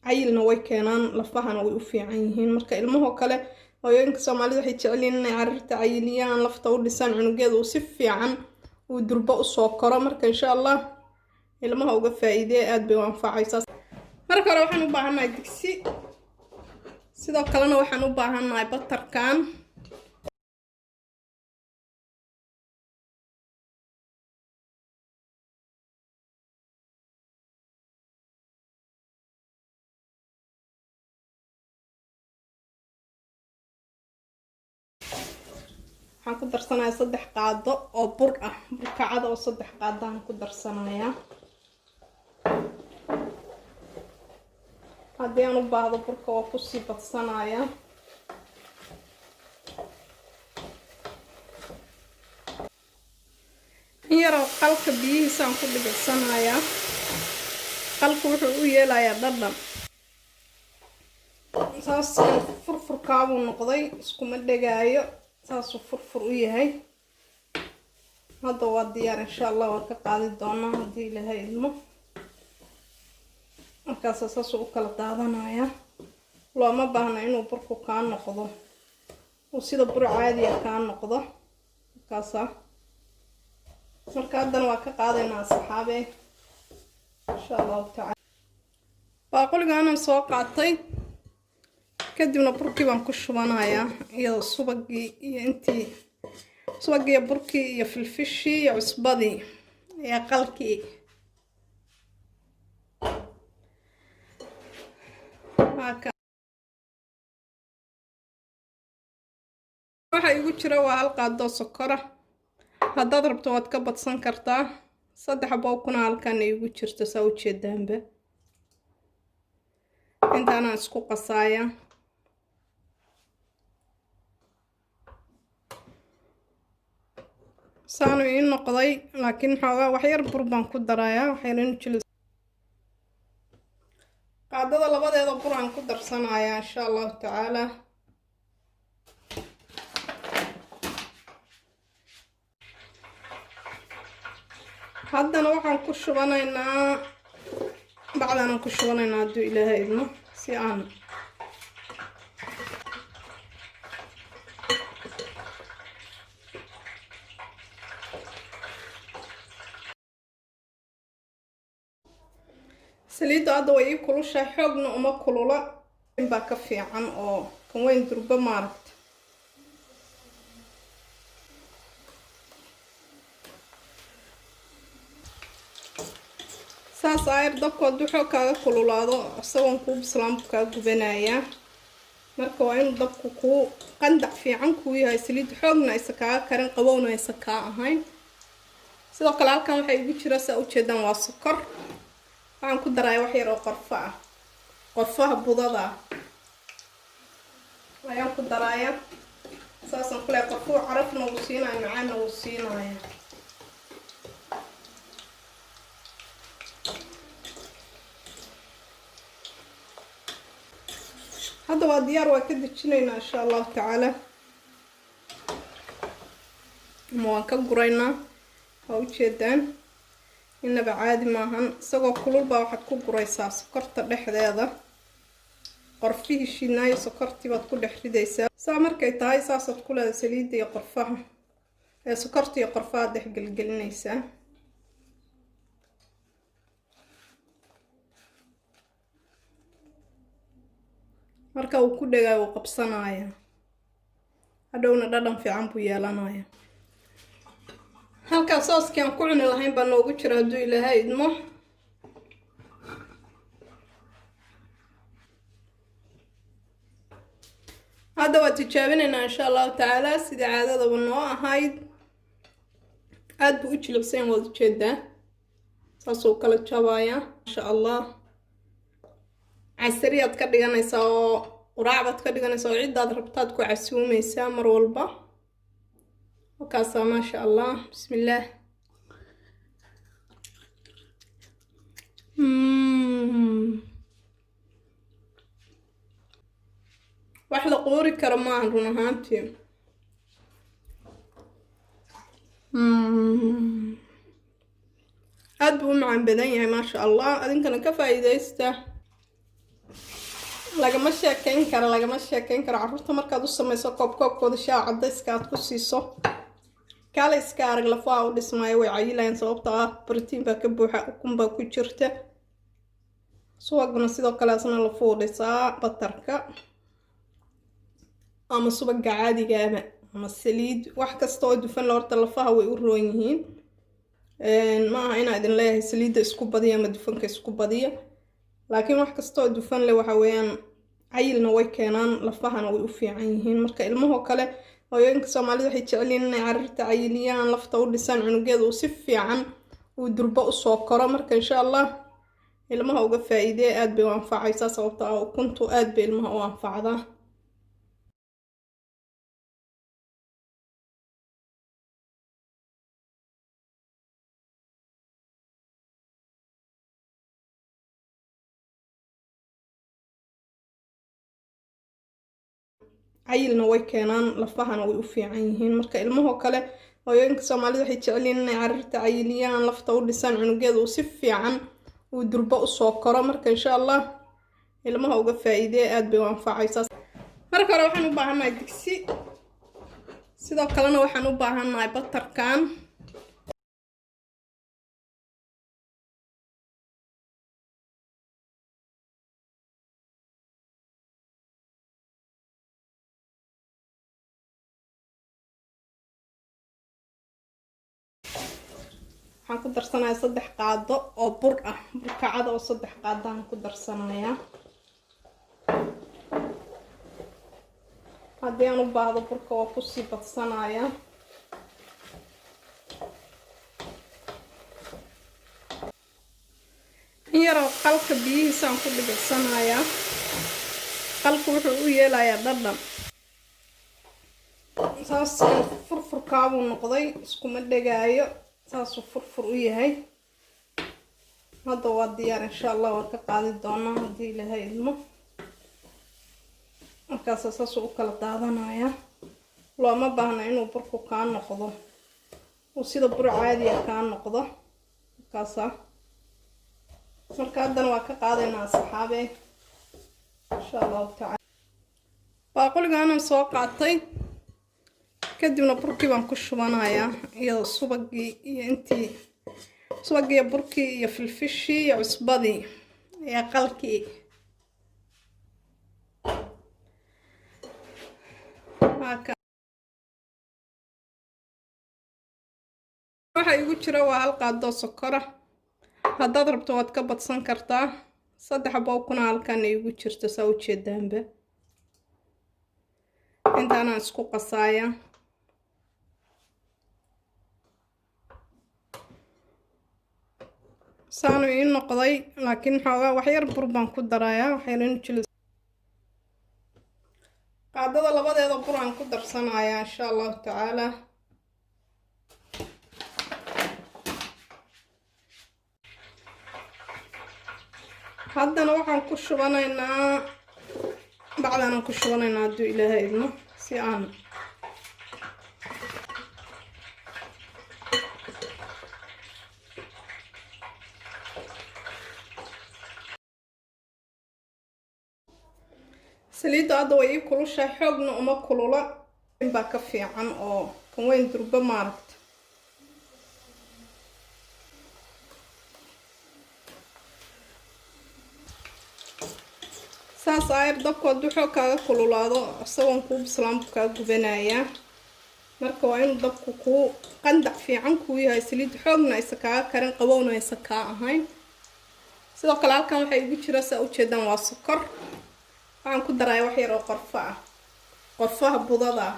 Cayilna way keenaan, lafahana way u fiican yihiin. Marka ilmahoo kale, hooyooyinka Soomaalida waxay jecel yihiin inay carruurta cayiliyaan, lafta u dhisaan, cunugeeda uu si fiican uu durbo usoo koro. Marka insha Allah ilmaha uga faa-iidee, aada bay u anfacaysaa. Marka hore waxaan u baahannahay digsi, sidoo kalena waxaan u baahannahay butterkan. Waxaan ku darsanayaa 3 qaado oo bur ah, burkacada oo 3 qaadaan ku darsanayaa. Haddii aan u baahdo burka waa kusii badsanayaa. In yaroo qalka biyihiisaan ku dhibicsanayaa. Qalku wuxuu u yeelayaa dhadhan. Saas furfurkaabuu noqday, iskuma dhegaayo, saasuu furfur u yahay. Hadda waa diyaar, insha Allah waan ka qaadi doonaa haddii Ilaahay idmo. Markaasa saasuu u kala daadanayaa. Looma baahna inuu burku kaa noqdo uu sida bur caadiya kaa noqdo. Markaasa marka haddana waa ka qaadaynaa, asxaabe, insha Allahu tacala. Baaquligaanan soo qaatay, kadibna burkii baan ku shubanayaa iyo subagii iyo intii subagii iyo burkii iyo filfishii iyo cusbadii iyo qalkii. Waxa igu jira waa hal qaadoo sokora, haddaad rabto waad ka badsan kartaa. 3 bookuna halkan igu jirto, saa ujeedaanba. Intaanaan isku qasaaya. Saanu ii noqday, laakiin xoogaa waxyar bur baan ku darayaa, waxyar inu jili. Qaadada labadeeda bur aan ku darsanayaa, insha Allahu tacaala. Haddana waxaan ku shubanaynaa bacdaanaan ku shubanaynaa, hadduu Ilaahay idmo, si aan saliidda. Hadda way ii kulushahay, xoogna uma kulula, baa ka fiican oo kan weyn durbo maaragta. Saas aayar dabku hadduu xoog kaaga kululaado, isagoon kuu bislaan buu kaa gubanayaa. Marka waa inuu dabku kuu qandac fiican kuu yahay, saliid xoogna aysa kaaga karin, qabowna aysa kaa ahayn. Sidoo kale halkan waxaa igu jira, saa ujeedaan, waa sokor. Waxaan ku daraya wax yar oo qorfo ah, qorfaha budada ah ayaan ku daraya. Saasaan ku lehay, qorfuhu carafna wuu siinaya, macaanna wuu siinaya. Hadda waa diyaar, waa ka dejinaynaa insha Allahu tacaala, ama waan ka guraynaa. Waa ujeedaan, inaba caadi maahan. Isagoo kulul baa waxaad ku guraysaa sokorta dhexdeeda, qorfihii shiidnaayo sokortii baad ku dhex ridaysaa. Saa markay tahay saasaad ku leedahay, saliidda iyo qorfaha ee sokorta iyo qorfaha dhex gelgelinaysaa. Marka uu ku dhegaayo uu qabsanaya, hadhowna dhadhan fiican buu yeelanaya. Halkaa sooskii aan ku cuni lahayn baa noogu jira, hadduu Ilaahay idmo. Hadda waa tijaabinaynaa, insha Allahu tacaala, sidii caadadaba noo ahayd. Aada buu u jilicsan, waad ujeedaa, saasuu kala jabaaya, insha Allah. Casariyaad ka dhiganaysaa oo quraac baad ka dhiganaysaa oo ciddaad rabtaad ku casuumeysaa mar walba. Wakaasaa, maasha Allah, bismillaah. Wax la qoori karo maahan run ahaantii. Aada buu u macaan badan yahay, maasha Allah. Adinkana ka faa'iidaysta. Lagama sheekeyn karo, lagama sheekeyn karo. Carruurta markaad u samayso koob koobkooda shaah cadayska aad ku siiso, kaale iska arag, lafaha u dhismaayo, way cayilayaan, sababta ah brotiin baa ka buuxa, ukun baa ku jirta. Subaguna sidoo kale asna lafuu dhisaa, butterka ama subaga caadigaaba ama saliid, wax kasta oo dufan la horta lafaha way u roon yihiin. Ma aha inaa idin leeyahay saliidda isku badiya ama dufanka isku badiya, laakiin wax kasta oo dufan leh waxa weeyaan cayilna way keenaan, lafahana way u fiican yihiin. Marka ilmahoo kale, hooyooyinka Soomaalida waxay jecel yihiin inay carruurta cayiliyaan, lafta u dhisaan, cunugeeda uu si fiican uu durbo usoo koro. Marka insha Allah ilmaha uga faa-iidee, aada bay u anfacaysaa, sababta ah ukuntu aada bay ilmaha u anfacdaa. Cayilna way keenaan, lafahana way u fiican yihiin. Marka ilmahoo kale, hooyooyinka Soomaalida waxay jecel yihiin inay carruurta cayiliyaan, lafta u dhisaan, cunugeeda uu si fiican uu durbo usoo koro. Marka insha Allah ilmaha uga faa-iidee, aada bay u anfacaysaa. Marka hore waxaan u baahannahay digsi, sidoo kalena waxaan u baahannahay butterkan. Waxaan ku darsanayaa 3 qaado oo bur ah, burkacada oo 3 qaadaan ku darsanayaa. Haddii aan u baahdo burka waa kusii badsanayaa. In yaroo qalka biyihiisaan ku dhibicsanayaa. Qalku wuxuu u yeelayaa dhadhan. Saas furfurkaabuu noqday, iskuma dhegaayo, saasuu furfur u yahay. Hadda waa diyaar, insha Allah waan ka qaadi doonaa haddii Ilaahay idmo. Markaasa saasuu u kala daadanayaa. Looma baahna inuu burku kaa noqdo uu sida bur caadiya kaa noqdo. Markaasa marka haddana waa ka qaadaynaa, asxaabe, insha Allahu tacala. Baaquligaanan soo qaatay, kadibna burkii baan ku shubanayaa iyo subagii iyo intii subagii iyo burkii iyo filfishii iyo cusbadii iyo qalkii. Waxa igu jira waa hal qaadoo sokora, haddaad rabto waad ka badsan kartaa. 3 xabo kuna halkan igu jirto, saa ujeedaanba. Intaanaan isku qasaaya. Saanu ii noqday, laakiin xoogaa waxyar bur baan ku darayaa, waxyar inu jili. Qaadada labadeeda bur aan ku darsanayaa, insha Allahu tacaala. Haddana waxaan ku shubanaynaa bacdaanaan ku shubanaynaa, hadduu Ilaahay idmo, si aan saliidda hadda way ii kulushahay, xoogna uma kulula baa ka fiican oo kan weyn durba maaragta. Saas aayar dabku hadduu xoog kaaga kululaado, isagoon kuu bislaanbu kaa gubanayaa. Marka waa inuu dabku kuu qandac fiican kuu yahay, saliidda xoogna aysa kaaga karin, qabowna aysa kaa ahayn. Sidoo kale halkan waxaa igu jira, saa ujeedaan, waa sokor. Waxaan ku daraya wax yar oo qorfo ah, qorfaha budada ah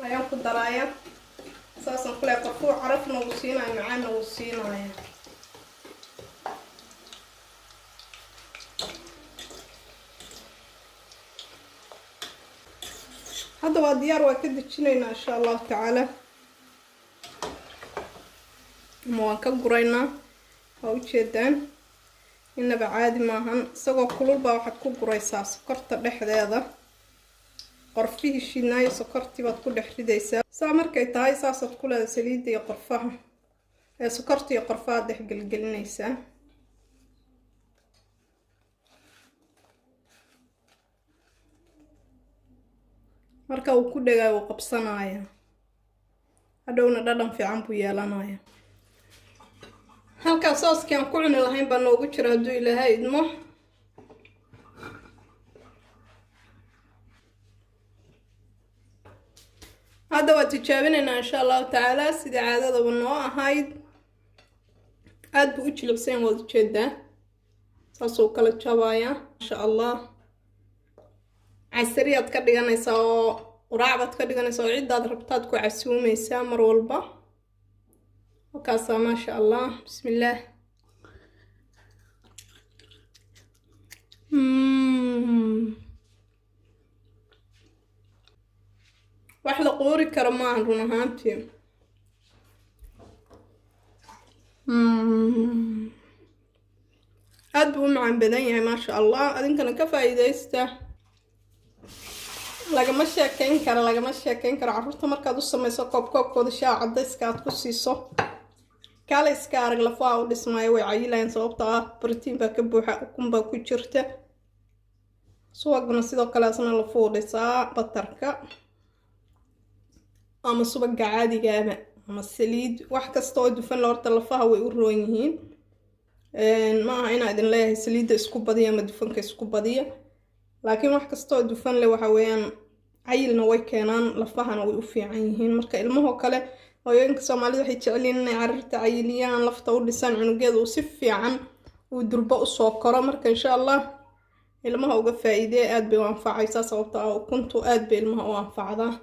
ayaan ku daraya. Saasaan ku lehay, qorfuhu carafna wuu siinaya, macaanna wuu siinaya. Hadda waa diyaar, waa ka dejinaynaa insha Allahu tacaala, ama waan ka guraynaa. Waa ujeedaan, inaba caadi maahan. Isagoo kulul baa waxaad ku guraysaa sokorta dhexdeeda, qorfihii shiidnaayo sokortii baad ku dhex ridaysaa. Saa markay tahay saasaad ku leedahay, saliidda iyo qorfaha ee sokorta iyo qorfaha dhex gelgelinaysaa. Marka uu ku dhegaayo, uu qabsanaya, hadhowna dhadhan fiican buu yeelanaya. Halkaa sooskii aan ku cuni lahayn baa noogu jira, hadduu Ilaahay idmo. Hadda waa tijaabinaynaa, insha Allahu tacaala, sidii caadadaba noo ahayd. Aada buu u jilicsan, waad ujeedaa, saasuu kala jabaaya, maasha Allah. Casariyaad ka dhiganaysaa oo quraac baad ka dhiganaysaa oo ciddaad rabtaad ku casuumeysaa mar walba. Wakaasaa, maasha Allah, bismillaah. Wax la qoori karo maahan run ahaantii. Aada buu u macaan badan yahay, maasha Allah. Adinkana ka faa'iidaysta. Lagama sheekeyn karo, lagama sheekeyn karo. Carruurta markaad u samayso, koob koobkooda shaa cadayska aad ku siiso, kaale iska arag, lafaha u dhismaayo, way cayilayaan, sababta ah brotiin baa ka buuxa, ukun baa ku jirta. Subaguna sidoo kale asna lafuu dhisaa, butterka ama subaga caadigaaba ama saliid, wax kasta oo dufan la horta lafaha way u roon yihiin. Ma aha inaa idin leeyahay saliidda isku badiya ama dufanka isku badiya, laakiin wax kasta oo dufan leh waxa weeyaan cayilna way keenaan, lafahana way u fiican yihiin. Marka ilmahoo kale, hooyooyinka Soomaalida waxay jeceliin inay carruurta cayiliyaan, lafta u dhisaan, cunugeeda uu si fiican uu durbo usoo koro. Marka insha Allah ilmaha uga faa-iidee, aada bay u anfacaysaa, sababta ah ukuntu aada bay ilmaha u anfacdaa.